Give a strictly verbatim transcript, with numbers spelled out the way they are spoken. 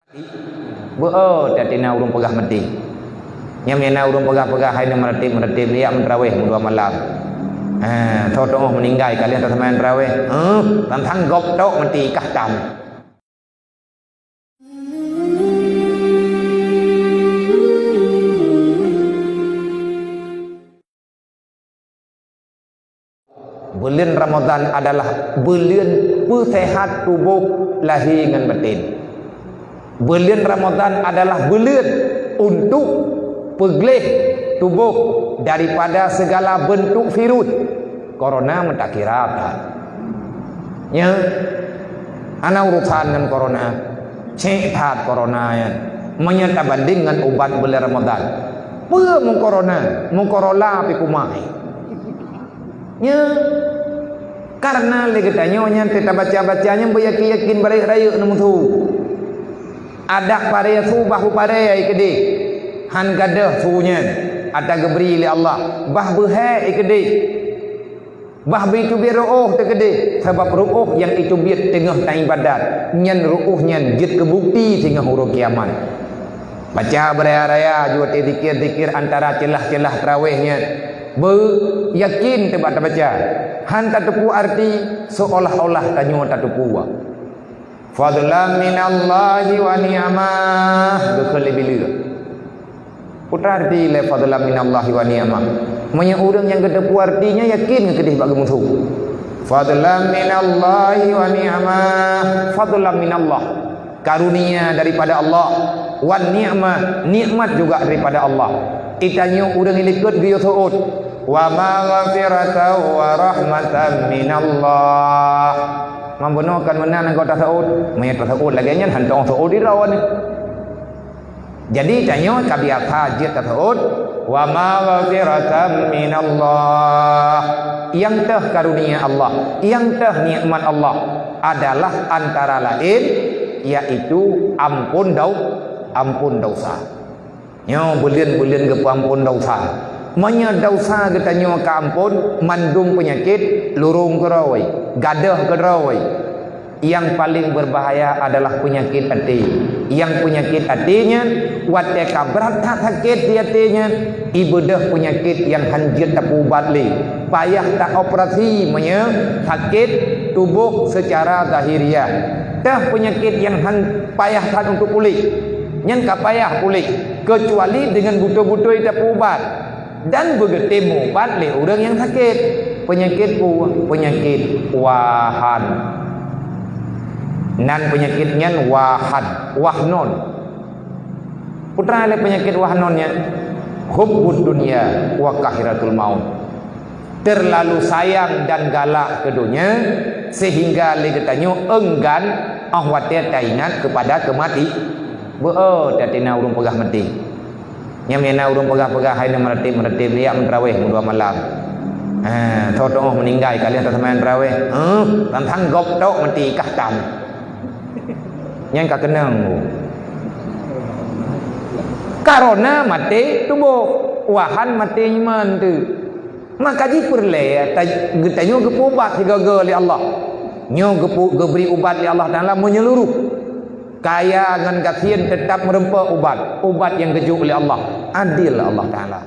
Beu-o, teutina ureuëng peugah maté. Nyang meunan ureuëng peugah-peugah hai na meuratéb-meuratéb, jak meuteurawéh meudua malam. Ha, tho teuôh meuninggai ka lheueh taseumayang teurawéh. Huh, tantang gob tok maté kah tam. Buleuen Ramadhan adalah buleuen peuseuhat tuboh lahé ngon baten. Buleuen Ramadhan adalah buleuen untuk peugleh tuboh daripada segala bentuk virus. Corona meutakira that. Nya, hana urusan ngon corona. Cék that corona nyan. Meunyoe tabandeng ngon ubat buleuen Ramadhan. Peue meucorona, meucorolla pih kumahe. Nya, karena lé geutanyoe nyan teuka baca-baca nyan beuyakin-yakin barayek-rayek neumeusu. Adak paré su bah beuparé ai keudeh. Han gadôh su nyan ata geubri lé Allah. Bah beuhée ai keudeh. Bah beuiteubiet reuôh teukeudeh, sabab reuôh nyang iteubiet teungoh taibadat, nyan reuôh nyan jeuet keu bukti singoh uroe kiamat. Baca beuraya-raya ju watée zikir-zikir antara ceulah-ceulah teurawéh nyan. Beu yakin teuba tabaca, han tateupeue arti, seolah-olah tanyoe tateupeue. Fadlan minallahi wa ni'mah, geukheun lé bileuek. Peue arti lé fadlan minallahi wa ni'mah? Meunyoe ureuëng nyang geuteupeue artinya yakin keudeh bak geumeusu. Fadlan minallahi wa ni'mah, fadlan minallah. Karunia daripada Allah, wan ni'mah, nikmat juga daripada Allah. Geutanyoe ureuëng likot geuyue seuôt, wa maghfiratan wa rahmatan minallah. Mambono kan meunan anggota seuôt, meunyoe taseuôt lagée nyan hana teuôt di droe nyoe. Jadi tanyoe ka biasa jeuet taseuôt, wa maghfiratan minallah. Nyang teuh karunia Allah, nyang teuh nikmat Allah adalah antara lain yaitu ampôn dau-, ampôn dosa. Nyoe buleuen-buleuen geupeuampôn dosa. Meunyoe dosa geutanyoe ka ampôn, mandum peunyakét lurông keudroe, gadôh keudroe. Nyang paleng beubahaya adalah peunyakét até. Nyang peunyakét até nyan, watée ka brat that sakét di até nyan, ibeudôh peunyakét nyang hán jeuet tapeuubat lé. Payah taoperasi meunyoe sakét tuboh seucara zahiriah. Teuh peunyakét nyang hán payah that untuk puléh. Nyan ka payah puléh, keucuali deungon beutôi-beutôi tapeuubat. Dan beugeutem ubat lé ureuëng nyang sakét. Peunyakét peue? Peunyakét wahan. Nan peunyakét nyan wahan, wahnon. Peue lé peunyakét wahnon nyan? Hubbud dunya wa kahratul maut. Terlalu sayang dan galak keu donya, sehingga lé geutanyoe enggan óh watée taingat keupada keumati. Beu-o, teutina ureuëng peugah maté. Nyang meunan ureuëng peugah-peugah hai na meuratéb-meuratéb, jak meuteurawéh meudua malam. Ha, tho teuôh meuninggai ka lheueh taseumayang teurawéh. Huh, tantang gob tok maté kah tam. Nyan ka keunong. Corona maté tuboh, wahan maté iman teuh. Maka jih peureulée ta-, geutanyoe geupeuubat sigoe-goe lé Allah. Nyoe geupeu-, geubri ubat lé Allah Taala meunyeuluruh. Kaya ngon gasien teutab meureumpok ubat, ubat nyang geujok lé Allah. Adil Allah Taala.